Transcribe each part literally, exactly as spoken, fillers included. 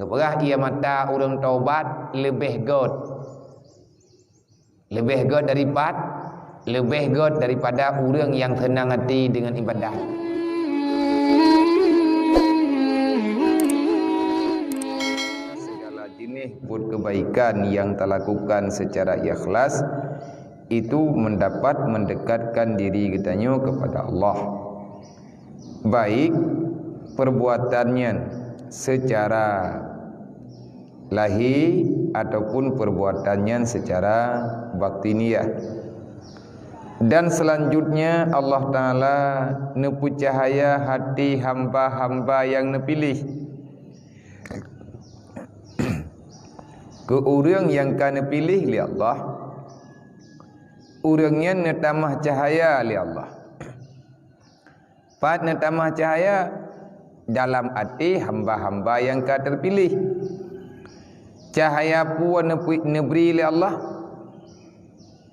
Geupeugah, ie mata ureuëng taubat leubeh gét. Leubeh gét daripada, leubeh gét daripada ureuëng nyang seunang até deungon ibadah. Segala jenis buet kebaikan yang talakukan secara ikhlas, itu mendapat mendekatkan diri geutanyoe kepada Allah. Baik perbuatan nyan secara lahé ataupun perbuatan nyan secara batiniah. Dan selanjutnya Allah Ta'ala neupeucahaya hati hamba-hamba nyang neupiléh. Keu ureuëng nyang ka neupiléh lé Allah, ureuëng nyan neutamah cahaya lé Allah. Pat neutamah cahaya? Dalam até hamba-hamba nyang ka teupiléh. Cahaya peue neupeu-, neubri lé Allah?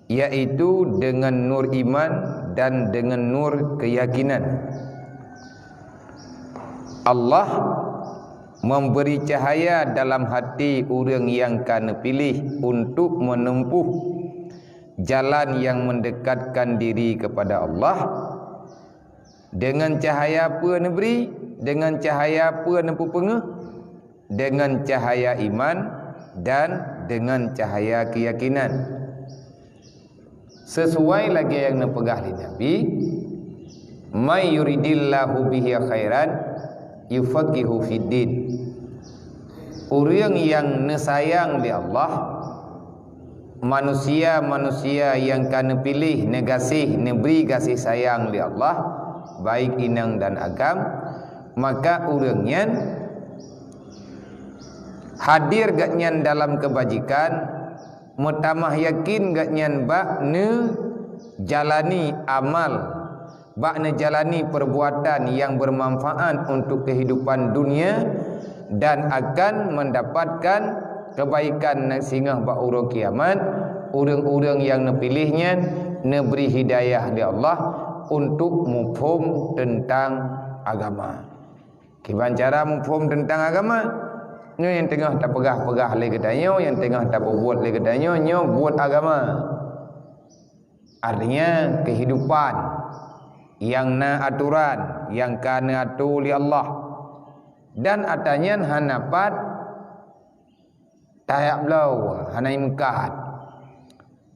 Yaitu deungon nur iman dan deungon nur keuyakinan. Allah memberi cahaya dalam hati ureuëng nyang ka neupiléh untuk menempuh jalan yang mendekatkan diri kepada Allah. Deungon cahaya peue neubri? Deungon cahaya peue neupeupeungeuh? Deungon cahaya iman dan deungon cahaya keuyakinan. Sesuai lagée nyang neupeugah lé Nabi, "May yuridillahu bihi khairan yufaqihu fiddin." Ureuëng nyang neusayang lé Allah, manusia-manusia nyang ka neupiléh, neugaséh, neubri gaséh sayang lé Allah, baik inong dan agam, maka ureuëng nyan hadir gobnyan dalam keubajikan, meutamah yakin gobnyan bak neujalani amal, bak neujalani perbuatan nyang bermanfaat untuk kehidupan dunia dan akan mendapatkan kebaikan singoh bak uroe kiamat. Ureuëng-ureuëng nyang neupiléh nyan neubri hidayah lé Allah untuk muphom teuntang agama. Kiban cara muphom teuntang agama? Nyoe nyang teungoh tapeugah-peugah lé geutanyoe, nyang teungoh tapeubuet lé geutanyoe, nyoe buet agama. Artinya, kehidupan nyang na aturan, nyang ka neuatur lé Allah. Dan atra nyan hana pat tayak bloe, hana imkat.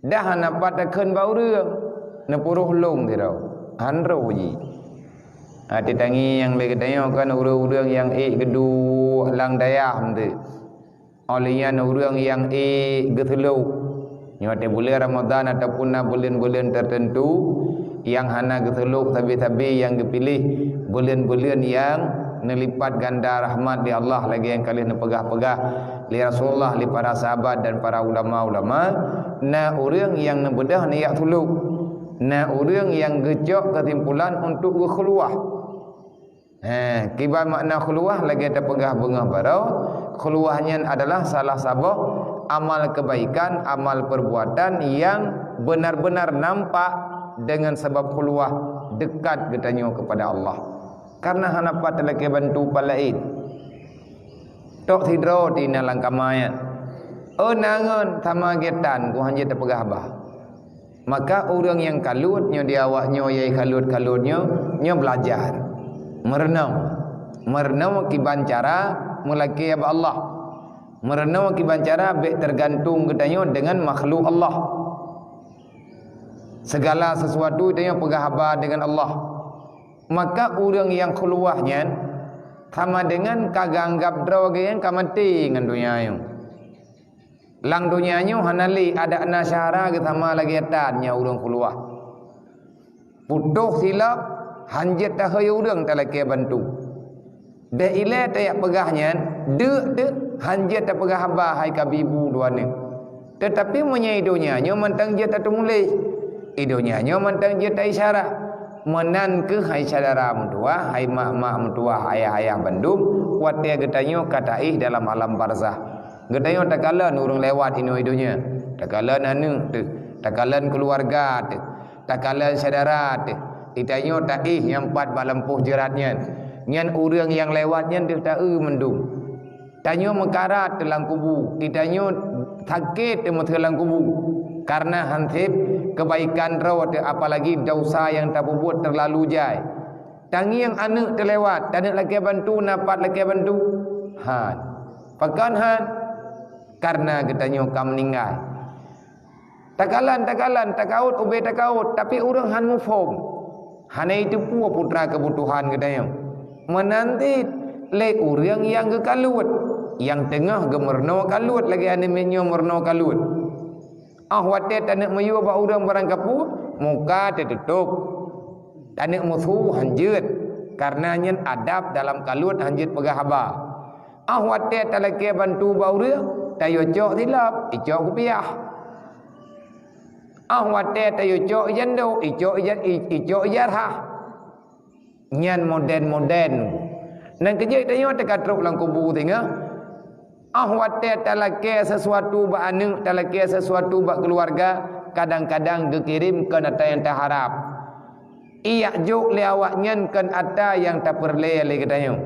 Dah hana pat takheun bak ureuëng, neupuroh lông sidroe, han roh jih. Até tangieng lé geutanyoe kan ureuëng-ureuëng nyang ék geuduek lam dayah meuteuk. Óh lheueh nyan ureuëng nyang ék geuseulok. Nyoe watée buleuen Ramadhan ataupun na buleuen-buleuen teuteuntu nyang hana geuseulok sabe-sabe nyang geupiléh buleuen-buleuen nyang neulipat ganda rahmat lé Allah lagée nyang ka lheueh neupeugah-peugah lé Rasulullah, lé para sahabat dan para ulama-ulama, na ureuëng nyang neubeudôh neujak seulok, na ureuëng nyang geucok keusimpulan untuk geukhuluwah. Hé, kiban makna khuluwah lagée tapeugah beungoh baroe, khuluwah nyan adalah salah saboh amal keubaikan, amal peurbuatan nyang beunar-beunar nampak deungon sabab khuluwah deukat geutanyoe keupada Allah. Kareuna hana pat talakée bantu pat laén. Tok sidroe ti na lam kama nyan. Oh, na ngon sama geutan ku hanjeuet tapeugah haba. Maka ureuëng nyang kalut nyoe di awak nyoe, yai kalut-kalut nyoe, nyoe beulajar. Meurunoe. Meurunoe kiban cara meulakée bak Allah. Meurunoe kiban cara bék teugantung geutanyoe deungon makhluk Allah. Segala sesuatu tanyoe peugah haba deungon Allah. Maka ureuëng nyang khuluwah nyan sama deungon ka geuanggab droe geuh nyang ka maté ngon donya nyoe. Lam donya nyoe hana lé adak na syedara geusama lagée tan nyan ureuëng khuluwah. Putôh silop, hanjeuet tahôi ureuëng talakée bantu. Bék ilée tajak peugah nyan, deuk-deuk hanjeuet tapeugah haba hai kabi bu dua nyoe. Teutapi meunyoe i donya nyoe mantong jeuet tateumuléh, i donya nyoe mantong jeuet taisyarat, meunan kheueh hai syedara meutuwah, hai mak-mak meutuwah, ayah-ayah bandum, watée geutanyoe ka taéh dalam alam barzah. Geutanyoe takalon ureuëng lewat inoe i donya, takalon aneuëk teuh, takalon keuluwarga teuh, takalon syedara teuh. Geutanyoe taéh nyang pat bak lampôh jeurat nyan. Nyan ureuëng nyang lewat nyan deuh ta-eu mandum. Tanyoe meukarat teuh lam kubu, geutanyoe sakét teuh meuteue lam kubu. Karena hanseb keubaikan droe teuh, apalagi desya nyang tapeubuet teulalu jai. Tangieng aneuëk teulewat, taneuk lakée bantu, na pat lakée bantu? Han. Pakon han? Karena geutanyoe ka meuninggai. Takalon, takalon, takaot ubé takaot, tapi ureuëng han muphom. Hana jiteupeue putra keubutuhan geutanyoe. Meunan cit lé ureuëng nyang geukaluet, nyang teungoh geumeurunoe kaluet lagée aneuk miet nyoe meurunoe kaluet. Óh watée taneuk meuyue bak ureuëng barangkapeue, muka teututup. Taneuk musu hanjeuet, kareuna nyan adab dalam kaluet hanjeuet peugah haba. Óh watée talakée bantu bak ureuëng, tayue cok silop, icok kupiah. Óh watée tayue cok ijando, icok ija-, i-, icok ijarah. Nyan moden-moden. Nang keujeuet tanyoe teuka trok lam kubu singoh. Óh watée talakée sesuatu bak aneuëk, talakée sesuatu bak keuluwarga, kadang-kadang geukirém kon ata nyang taharab. Ijak jok lé awaknyan kon ata nyang tapeureulée lé geutanyoe.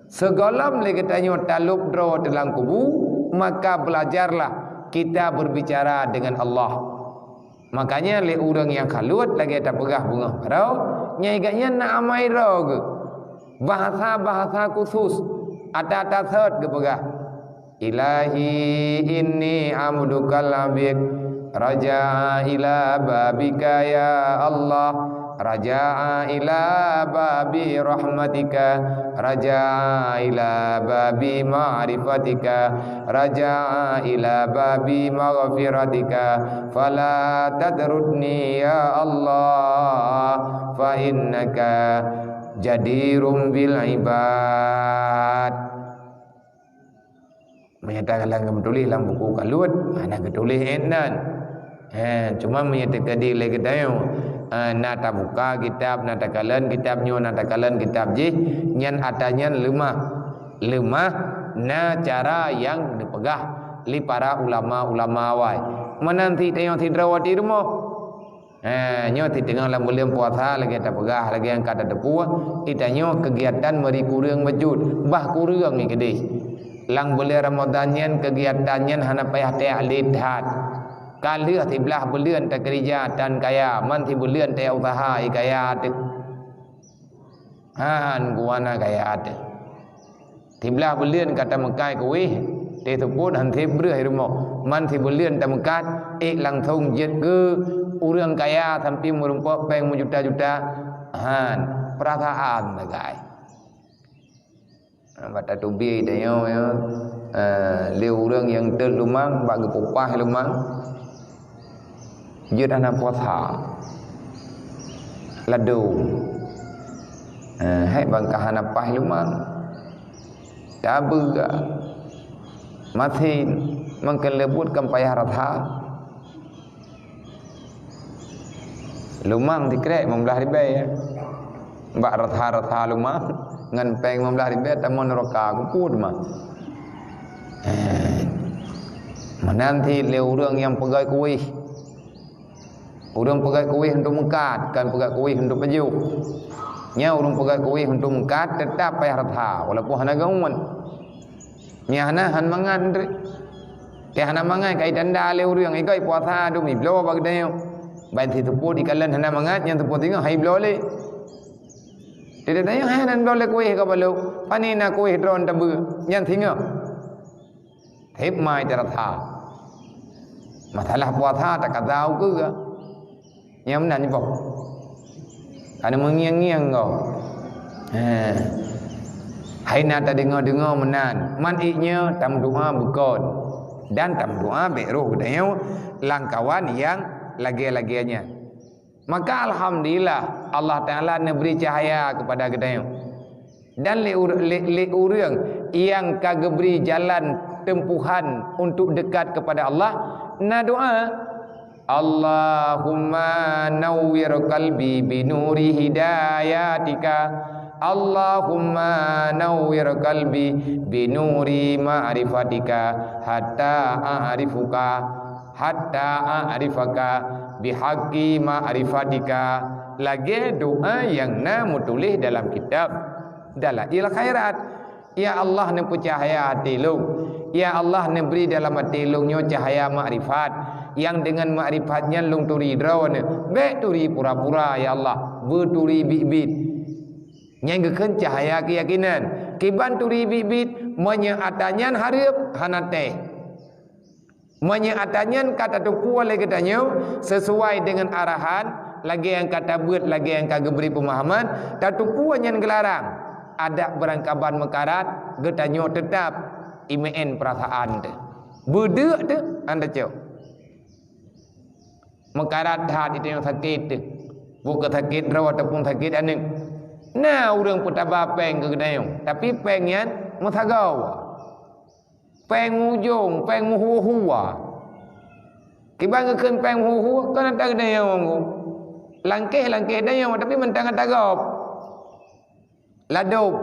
Sigohlom lé geutanyoe talôb droe teuh lam kubu, maka beulajarlah kita berbicara dengan Allah. Makanya lé ureuëng nyang kaluet lagée tapeugah beungoh baroe, nyang gobnyan na amai droe geuh. Bahasa-bahasa khusus, ata-ata sot geupeugah, "Ilahi inni abdukal abid, raja'a ila babika ya Allah, raja'a ila babi rahmatika, raja'a ila babi ma'rifatika, raja'a ila babi maghfiratika, fala tatrudni ya Allah, fa innaka jadirum bil ibad." Meunyoe takalon geumeutuléh lam buku kaluet, hana geutuléh ék nan. Eh, cuma meunyoe teukeudi lé geutanyoe, eh, na tabuka kitab, na takalon kitab nyoe, na takalon kitab jih, nyan ata nyan leumah. Leumah na cara nyang neupeugah lé para ulama-ulama awai. Meunan cit tanyoe sidroe di rumoh. Ha, nyoe siteungoh lam buleuen puasa lagée tapeugah, lagée nyang ka tateupeue, geutanyoe keugiatan meuri kureueng beujeuet, bah kureueng nyan keudeh. Lam buleuen Ramadhan nyan keugiatan nyan hana payah teuh lé that. Ka lheueh siblaih buleuen takeurija tan kaya, man sibuleuen teuh useuha i kaya teuh. Han geuwana kaya teuh. Siblaih buleuen ka tameukat kuéh, teuh seupôt han seb breueh i rumoh. Man sibuleuen tameukat, ék langsong jeuet keu ureuëng kaya sampoe meurumpok péng meujuta-juta. Han, peurasaan sagai. Bak tateubiet tanyoe, ya. Eh, lé ureuëng nyang teuet lumang, bak geupeupah lumang. Jeuet hana puasa. Ladôm. Eh, hai bangka hana paih lumang. Tabeuga. Masin. Mungken leubut kan payah rasa. Lumang sikrek limong blaih ribée, ya. Bak rasa-rasa lumang ngon péng limong blaih ribée tamong nuraka, keupeue teuma. Eh. Meunan cit lé ureuëng nyang peugét kuéh. Ureuëng peugét kuéh untuk meukat, kan peugét kuéh untuk pajoh. Nyan ureuëng peugét kuéh untuk meukat teutap payah rasa, walaupun hana geuuet. Nyang hana han mangat, teuh hana mangat kai tanda lé ureuëng, igoe puasa dum ibloe bak geutanyoe. Ban siteupôt ikalon hana mangat, nyang teupôt singoh hai bloe lé. Teuh tanyoe hai nan bloe lé kuéh ka balok, pane na kuéh droe tabeue, nyan singoh. Hib mai teurasa. Masalah puasa tak kata ukeue. Nyang meunan nyoe boh. Ka neungieng-ngieng goe. He. Hai na tadeungoe-deungoe meunan. Man ék nyoe tameudoa beukon. Dan tameudoa bék roh geutanyoe lamkawan nyang lagée-lagée nyan. Maka alhamdulillah Allah Taala neubri cahya keupada geutanyoe. Dan lé ur-, lé, lé ureuëng nyang ka geubri jalan teumpuhan untuk dekat kepada Allah, na doa, "Allahumma nawwir qalbi binuri hidayatika, Allahumma nawwir qalbi binuri ma'rifatika, hatta a'rifuka, hatta a'rifaka bihaqqi ma'rifatika." Lagée doa nyang na meutuléh dalam kitab Dalail Khairat. Ya Allah, neupeucahya até lôn. Ya Allah, neubri dalam até lôn nyoe cahya makrifat, nyang deungon makrifat nyan lôn turi droeneuh. Bék turi pura-pura, ya Allah, beuturi biet-biet. Nyan geukheun cahya keuyakinan. Kiban turi biet-biet, meunyoe atra nyan hareuem, hana teuh. Meunyoe atra nyan ka tateupeue lé geutanyoe sisuai deungon arahan, lagée nyang ka tabeuet, lagée nyang ka geubri peumahaman, tateupeue nyan geularang. Adak beurangkaban meukarat, geutanyoe teutab imeu'en peurasaan teuh. Beudeuk teuh, hana tacok. Meukarat that geutanyoe sakét teuh. Bukon sakét droe ataupun sakét aneuk. Na ureuëng peutaba péng keu geutanyoe, tapi péng nyan meusagoe. Péng mujông, péng meuhua-hua. Kiban geukheun péng meuhua-hua, kon atra geutanyoe. Langkéh-langkéh tanyoe, tapi mantong atra gob. Ladôm.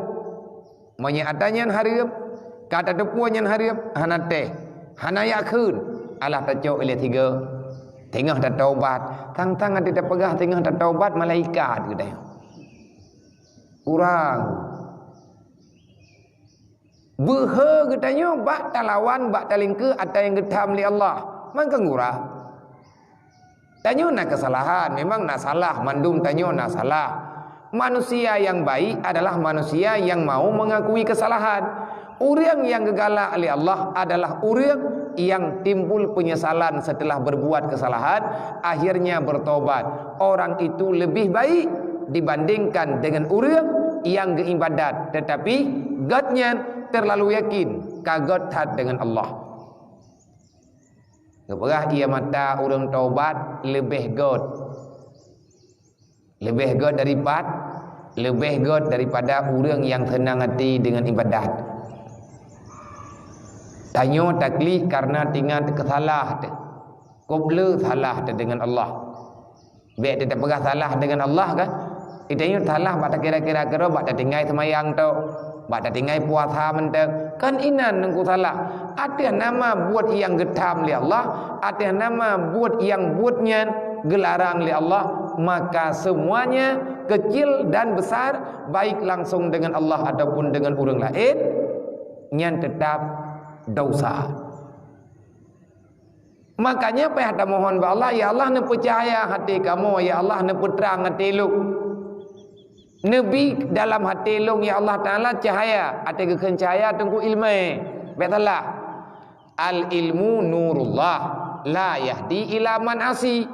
Meunyoe atra nyan hareuem, ka tateupeue nyan hareuem, hana teuh. Hana jak kheun. Alah tacok ilée tiga. Teungoh tatobat. Tang-tang até tapeugah teungoh tatobat, malaikat geutanyoe. Kurang. Beuhe geutanyoe bak talawan, bak talingkeue atra nyang geutham lé Allah. Mangkang gura. Tanyoe na keusalahan, memang na salah, mandum tanyoe na salah. Manusia nyang baik adalah manusia nyang mau mengakui kesalahan. Ureuëng nyang geugalak lé Allah adalah ureuëng nyang timbul penyesalan setelah berbuat kesalahan, akhirnya bertobat. Orang itu lebih baik dibandingkan dengan ureuëng nyang geuibadat, tetapi gobnyan terlalu yakin ka göt that dengan Allah. Geupeugah ié mata ureuëng tobat leubeh göt. Leubeh göt daripada, leubeh göt daripada ureuëng nyang seunang até deungon ibadat. Tanyoe taklih kareuna teuingat keusalah teuh. Kop le salah teuh deungon Allah. Bék teuh tapeugah salah deungon Allah kan? Geutanyoe salah bak takira-kira keudroe, bak tatinggai seumayang tok, bak tatinggai puasa mantong. Kan inan teungku salah. Ateueh nama buet nyang geutham lé Allah, ateueh nama buet nyang buet nyan geularang lé Allah, maka semuanya kecil dan besar, baik langsung dengan Allah ataupun dengan ureuëng laén, nyan teutab dosa. Makanya payah tamohon bak Allah, "Ya Allah, neupeucahya até kamoe, ya Allah, neupeutrang até lôn." Neubi dalam até lôn, ya Allah Taala, cahya. Até geukheun cahya teungku iéleumé. Bék salah. Al ilmu nurullah, la yahdi ila man asi.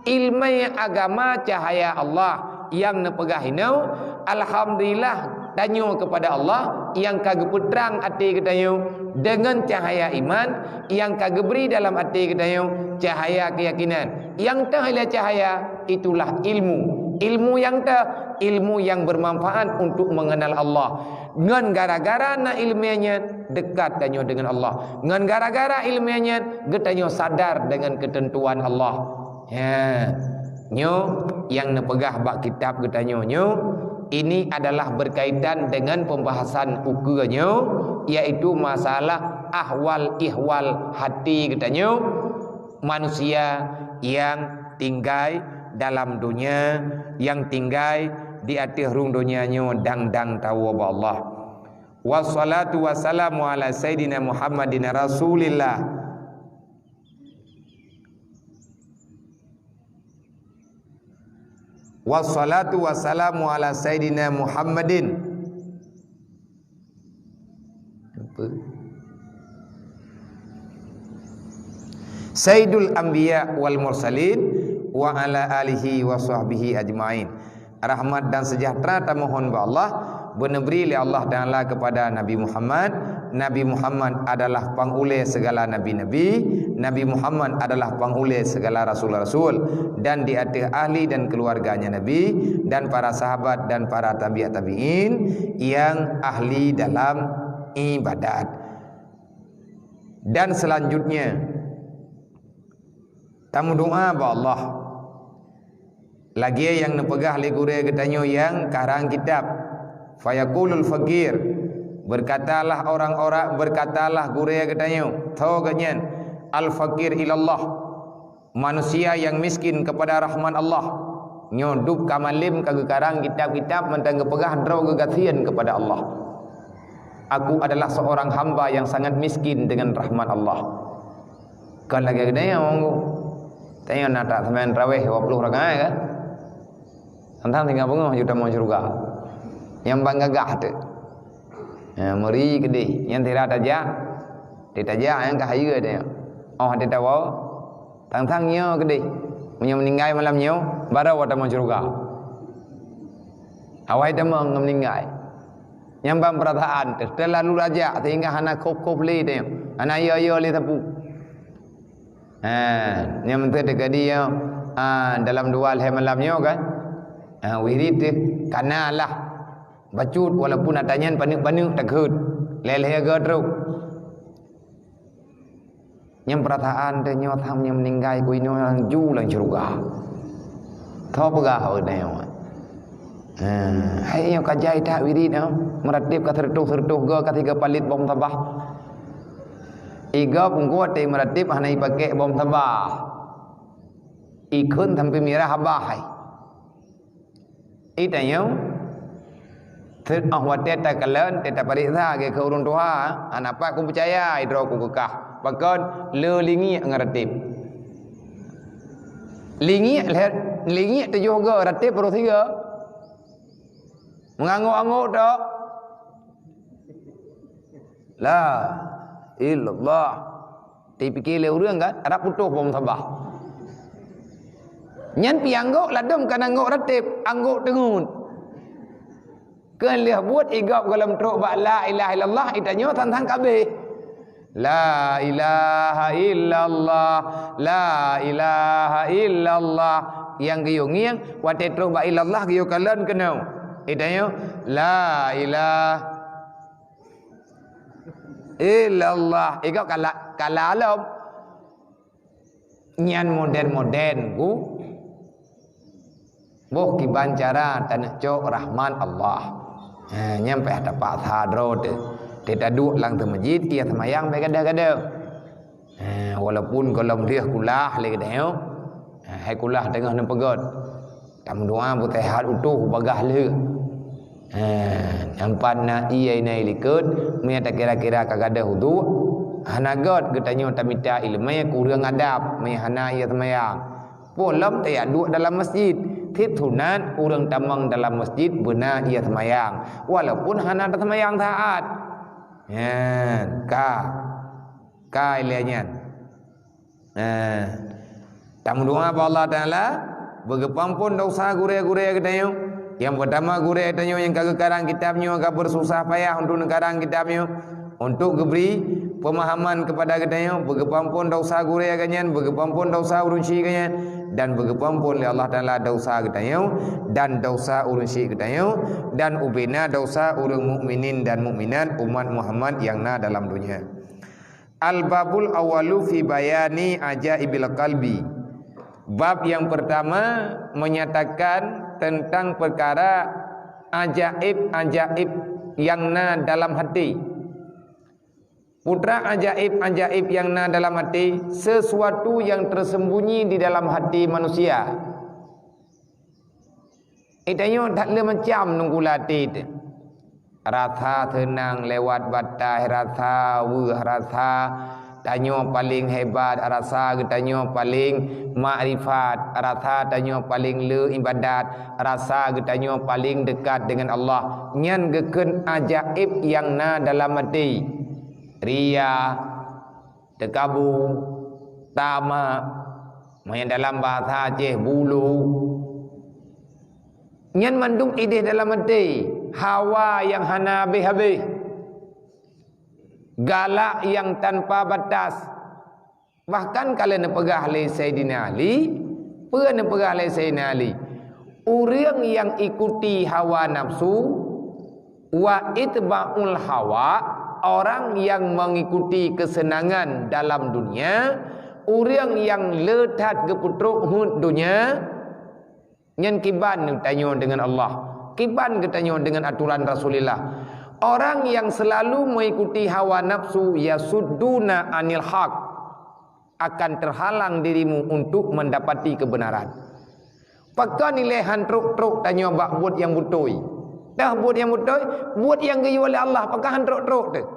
Iéleumé agama cahya Allah nyang neupeugah inoe, alhamdulillah tanyoe keupada Allah nyang ka geupeutrang até geutanyoe deungon cahya iman, nyang ka geubri dalam até geutanyoe cahya keuyakinan. Nyang teuh ilée cahya, itulah ilmu. Ilmu nyang teuh, ilmu nyang bermanfaat untuk mengenal Allah. Ngon gara-gara na iéleumé nyan, dekat tanyoe deungon Allah. Ngon gara-gara iéleumé nyan, geutanyoe sadar deungon keuteuntuan Allah. Ha, nyoe nyang neupeugah bak kitab geutanyoe nyoe, ini adalah berkaitan dengan pembahasan ukeue nyoe, yaitu masalah ahwal-ihwal hati geutanyoe, manusia nyang tinggai dalam dunia, nyang tinggai di ateueh rhueng dunia nyoe dang-dang tawoe bak Allah. Wassalatu wassalamu ala sayyidina Muhammadin Rasulillah. Wassalatu wassalamu ala sayyidina Muhammadin. Apa? Sayyidul anbiya wal mursalin wa ala alihi wa sahbihi ajmain. Rahmat dan sejahtera tamohon bak Allah, beuneubri lé Allah Taala keupada Nabi Muhammad. Nabi Muhammad adalah pangulée segala nabi-nabi. Nabi Muhammad adalah pangulée segala rasul-rasul, dan di ateueh ahli dan keluarganya Nabi, dan para sahabat dan para tabi'ut tabi'in nyang ahli dalam ibadat. Dan selanjutnya, tameudoá bak Allah. Lagée nyang neupeugah lé gurée geutanyoe nyang karang kitab, "Fayaqulul faqir," berkatalah orang-orang, berkatalah gurée geutanyoe, tho geuhnyan, "Al-faqir ilallah," manusia nyang miskin keupada rahmat Allah. Nyoe dub ka malem ka geukarang kitab-kitab mantong geupeugah droe geugasien keupada Allah. Aku adalah seorang hamba yang sangat miskin dengan rahmat Allah. Kon lagée geutanyoe, tanyoe na that seumayang tarawih dua puluh rakaat kan? Tantang tinggai beungoh ju tamong syeuruga. Nyang ban gagah teuh. Ya, meuri keudeh. Nyang tira tajak, di tajak nyang ka hayeue teuh. Oh, di tawoe. Tantang nyoe keudeh. Meunyoe meuninggai malam nyoe, barô tamong syeuruga. Awai tamong ngon meuninggai. Nyang ban peurasaan teuh, teulalu rajak sehingga hana khôb-khôb lé teuh. Hana yo-yo lé sapeue. Ha, nyang meuteuk teuka di nyoe, ha, dalam dua lhée malam nyoe kan. Ha, wirid teuh kana lah bacut walaupun ata nyan paneuk-paneuk takheut. Lhée-lhée go trok. Nyang peurasaan teuh nyoe tham nyang meuninggai ku inoe ju lam syeuruga. Tho peugah awak nyoe. Ha, hai nyoe ka jai that wirid nyoe. Meurateb ka seureutôh-seureutôh go ka tiga palit bom sabah. Iga pungkot teuh meurateb hana ipakék bom sabah. Ikheun sampai mirah abah hai. Itanyoe, teuh watée takalon, teuh tapareksa geuh keu ureuëng tuha, hana pat kupeucaya droe kukeukah. Pakon le lingiek ngon rateb. Lingiek lhée, lingiek tujoh go rateb baroe sigo. Meungangok-angok tok. La ilallah. Dipike lé ureuëng kan, rab putôh bom sabah. Nyan pianggok ladom kana ngok rateb, anggok teungeut. Keu lheueh buet igop gohlom trok bak la ilaha illallah, itanyoe tantang kabeh. La ilaha illallah, la ilaha illallah. Nyang geuyue ngieng, watée trok bak illallah geuyue kalon keunoe. Itanyoe, la ilaha illallah. Igob kala, kala lom. Nyan modern-modern ku. Boh kiban cara taneuk cok rahmat Allah. Ha, nyan payah tapaksa droe teuh. Teuh taduek lam teuh masjid, iya seumayang bèk gadôh-gadôh. Ha, walaupun gohlom lheueh kulah lé geutanyoe. Ha, hai kulah teungoh neupeugöt. Tameudoa beuteuhat utoh bagah lheueh. Ha, nampat na ié inan likot, meunyo takira-kira ka gadôh udhu, hana göt geutanyoe tamita ileumèe kureueng adab, meunyo hana ié seumayang. Poh lom tajak duek dalam masjid, cit sunat ureueng tamong dalam masjid beuna ié seumayang, walaupun hana taseumayang saat. Nyan, ka. Ka ilèe nyan. Nah, tameudoa bak Allah Taala, beugeupampon dosa gurèe-gurèe geutanyoe. Nyang peutama gurèe tanyoe nyang ka geukarang kitab nyoe ka beususah payah untuk neukarang kitab nyoe, untuk geubri peumahaman keupada geutanyoe, beugeupampon dosa gurèe geuh nyan, beugeupampon dosa ureueng syik geuh nyan, dan beugeupampon lé Allah Taala dosa geutanyoe dan dosa ureueng syik geutanyoe, dan ubena dosa ureueng mukminin dan mukminat umat Muhammad nyang na dalam donya. Al-babul awwalu fi bayani ajaibil qalbi. Bab yang pertama menyatakan tentang perkara ajaib-ajaib yang na dalam hati. Putra ajaib-ajaib yang na dalam hati, sesuatu yang tersembunyi di dalam hati manusia. Eh, tanyoe that le macam nunggu latét. Rasa seunang lewat batas, rasa weueh, rasa tanyoe paleng hebat, rasa geutanyoe paleng makrifat, rasa tanyoe paleng le ibadat, rasa geutanyoe paleng dekat dengan Allah. Nyan geukheun ajaib nyang na dalam até. Ria, teukabu, tamak, meunyo dalam bahasa Aceh, bulu. Nyan mandum ideh dalam até, hawa nyang hana habéh-habéh, galak nyang tanpa batas. Bahkan ka lheueh neupeugah lé Saidina Ali, peue neupeugah lé Saidina Ali? Ureueng nyang ikuti hawa nafsu, wa itba'ul hawa, orang yang mengikuti kesenangan dalam dunia, ureueng nyang le that geupeutrok heuet donya, nyan kiban geutanyoe deungon Allah, kiban geutanyoe deungon aturan Rasulullah. Orang yang selalu mengikuti hawa nafsu yasudduna anil haq, akan terhalang dirimu untuk mendapati kebenaran. Pakon ilèe han trok-trok tanyoe bak buet nyang beutôi? Teuh buet nyang beutôi, buet nyang geuyue lé Allah, pakon han trok-trok teuh.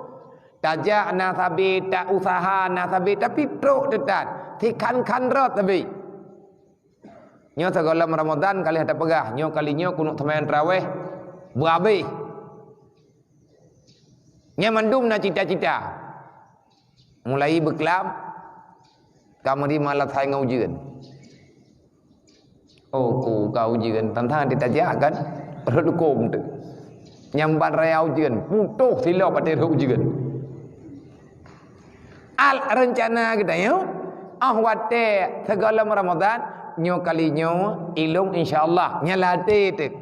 Tajak na sabe, ta usaha na sabe, tapi trok teuh that, sikhan-khan rot sabe. Nyoe sigohlom Ramadan ka lheueh tapeugah, nyoe kali nyoe keuneuk seumayang tarawih beuabéh. Nyan mandum na cita-cita. Mulai beuklam, ka meuri malah hai ngon ujeuen. Oh, ku ka ujeuen, tantang ditajak kan? Rot lukôm tu. Nyang ban raya ujeuen, putôh silop até rot ujeuen. Al rencana geutanyoe, oh watée sigohlom Ramadan, nyoe kali nyoe ilong insya Allah nyang lam até teuh.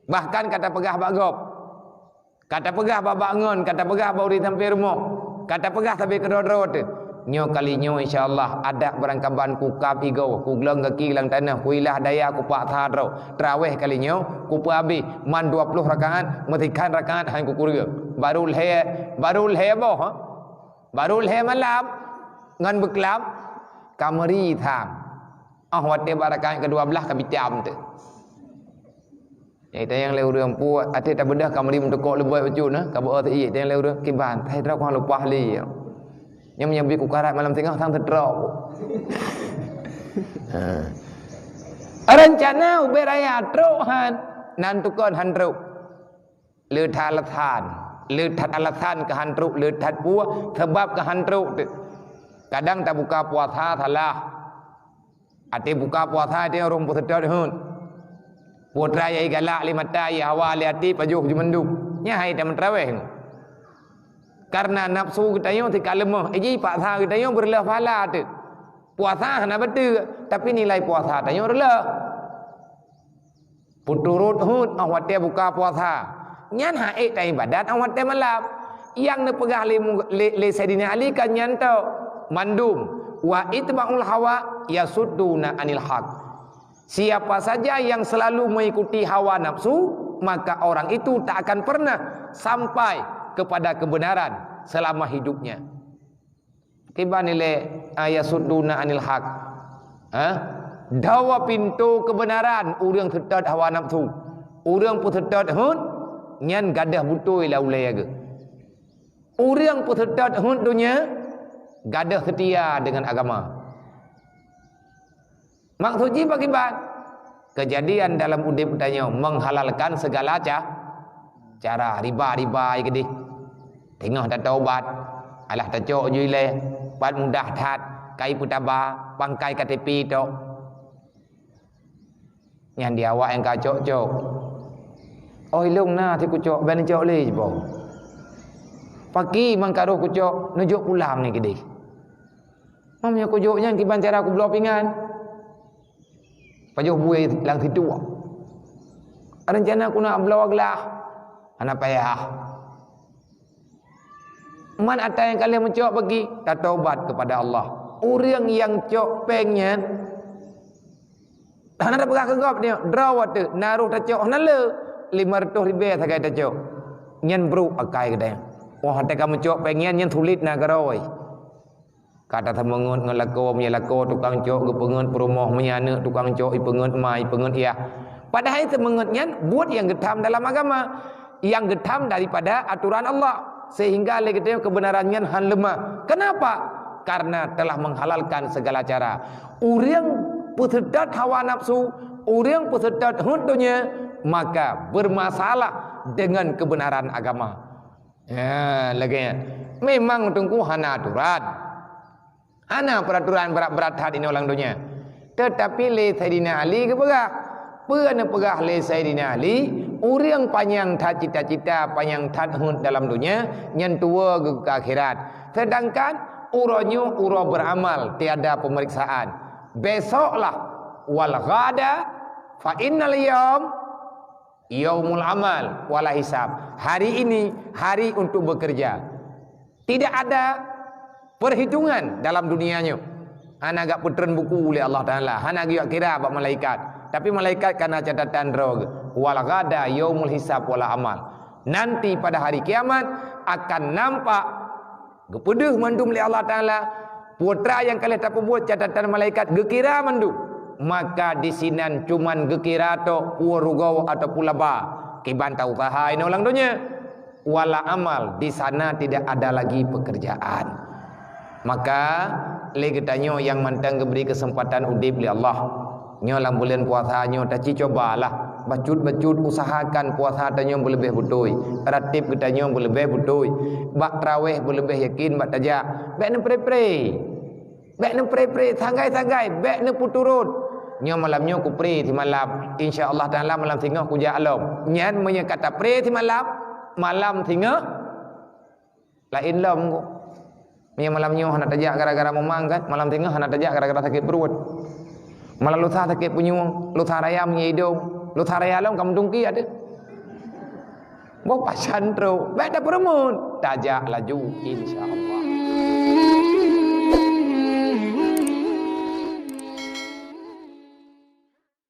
Bahkan ka tapeugah bak gob. Ka tapeugah bak bak ngon, ka tapeugah bak ureuëng sampoe rumoh, ka tapeugah sabe keudroe-droe teuh. Nyoe kali nyoe insya Allah adak beurangkaban kukab igoe, kuglong gaki lam tanoh, kuilah daya kupaksa droe. Tarawih kali nyoe kupeuabéh man dua ploh rakaat, meusikhan rakaat han kukureueng. Baru lhée, baru lhée boh, ha? Baru lhée malam ngon beuklam ka meuri tham. Oh watée bak rakaat keudua blaih ka bitam teuh. Nyang tanyong lé ureuëng puet, até tabeudoh ka meuri meuteukok leubeh bacut na, ka beuet ié tanyong lé ureuëng kiban, hai droe kong lumpah lé. Nyang meunyoe bri kukarat malam singoh sang teutrok. Ha. Rencana ubé raya trok han, nan tukon han trok. Le that alasan, le that alasan keu han trok, le that peue sabab keu han trok teuh. Kadang tabuka puasa salah. Até buka puasa até ureuëng peuseutôt heuet. Putra yai galak lé mata, yai hawa lé até pajoh ju mandum. Nyan hai tameuterawéh nyoe. Karena nafsu geutanyoe tika leumoh, eh, jipaksa geutanyoe beureuloh pahala teuh. Puasa hana beutôi, tapi nilai puasa tanyoe reuloh. Peuturot heuet óh watée buka puasa. Nyan hak ék taibadat óh watée malam. Nyang neupeugah lé mu-, lé, lé Saidina Ali kan nyan tok. Mandum, "Wa itba'ul hawa yasudduna anil haq." Siapa saja yang selalu mengikuti hawa nafsu, maka orang itu tak akan pernah sampai kepada kebenaran selama hidupnya. Kiban ilée, a, yasudduna anil haq. Ha? Dawa pintoe keubeunaran ureuëng seutôt hawa nafsu. Ureuëng peuseutôt heuet, nyan gadôh beutôi lam ulée geuh. Ureuëng peuseutôt heuet donya, gadôh seutia deungon agama. Maksud jih pakriban? Keujadian dalam udeb tanyoe menghalalkan segala ca-, cara riba-riba keudeh. Teungoh tatobat, alah tacok ju ilée, pat mudah that, kai peutaba, pangkai K T P tok. Nyan di awak nyang ka cok-cok. Oh, ilong na si kucok, ban cok lé jiboh. Paki mangkaroh kucok, neujok pulang ni keudeh. Meunyoe kujok nyan kiban cara kubloe pingan. Pajoh buée lam situ. Rencana ku nak bloe glah. Hana payah. Man ata nyang ka lheueh meucok bagi, tatobat kepada Allah. Ureuëng nyang cok péng nyan, hana tapeugah keu gob nyoe, droe watée na roh tacok hana le, lima reutôh ribée sagai tacok. Nyan brok akai geutanyoe. Wah, watée ka meucok péng nyan, nyan sulet na keurôi. Ka taseumeungeut ngon lakoe, meunyoe lakoe tukang cok geupeungeut peurumoh, meunyoe aneuk tukang cok ipeungeut ma, ipeungeut yah. Padahai seumeungeut nyan buet nyang geutham dalam agama, nyang geutham daripada atoran Allah, sehingga lé geutanyoe keubeunaran nyan han leumah. Kenapa? Karena telah menghalalkan segala cara. Ureuëng peuseutôt hawa nafsu, ureuëng peuseutôt heuet donya, maka bermasalah dengan kebenaran agama. Ya, lagée nyan. Memang Teungku hana aturan. Hana peuraturan brat-brat that inoe lam donya. Teutapi lé Saidina Ali geupeugah. Peue neupeugah lé Saidina Ali, ureuëng panyang that cita-cita, panyang that heuet dalam donya, nyan tuwoe geuh keu akhirat. Sedangkan uroe nyoe uroe beuramal, tiada pemeriksaan. Besoklah, wal ghada fa innal yaum yaumul amal wala hisab. Hari ini hari untuk bekerja. Tidak ada perhitungan dalam dunia nyoe. Hana geupeutrön buku lé Allah Taala, hana geuyue kira bak malaikat. Tapi malaikat kana catatan droe geuh. Wal ghada yaumul hisab wala amal. Nanti pada hari kiamat akan nampak geupeudeuh mandum lé Allah Taala, putra nyang ka lheueh tapeubuet catatan malaikat geukira mandum. Maka disinan cuman geukira tok peue rugoe ataupun laba. Kiban ta usaha inoe lam donya. Wala amal, di sana tidak ada lagi pekerjaan. Maka lé geutanyoe nyang mantong geubri keuseumpatan udeb lé Allah. Nyoe lam buleuen puasa nyoe taci cobalah, bacut-bacut usahakan puasa tanyoe beuleubeh beutôi, rateb geutanyoe beuleubeh beutôi, bak traweh beuleubeh yakin bak tajak. Bék neupré-pré. Bék neupré-pré, sagai-sagai, bék neupeuturot. Nyoe malam nyoe kupré simalam. Insya Allah Taala malam singoh kujak lom. Nyan meunyoe ka tapré simalam, malam singoh laén lom. Meunyoe malam nyoe hana tajak gara-gara mumang kan, malam singoh hana tajak gara-gara sakét pruet. Malam lusa sakét punyueng, lusa raya meunyoe idong, lusa raya lom ka meutungki ateueh. Boh pasan trok, bék tapeureumeun, tajak laju insya Allah.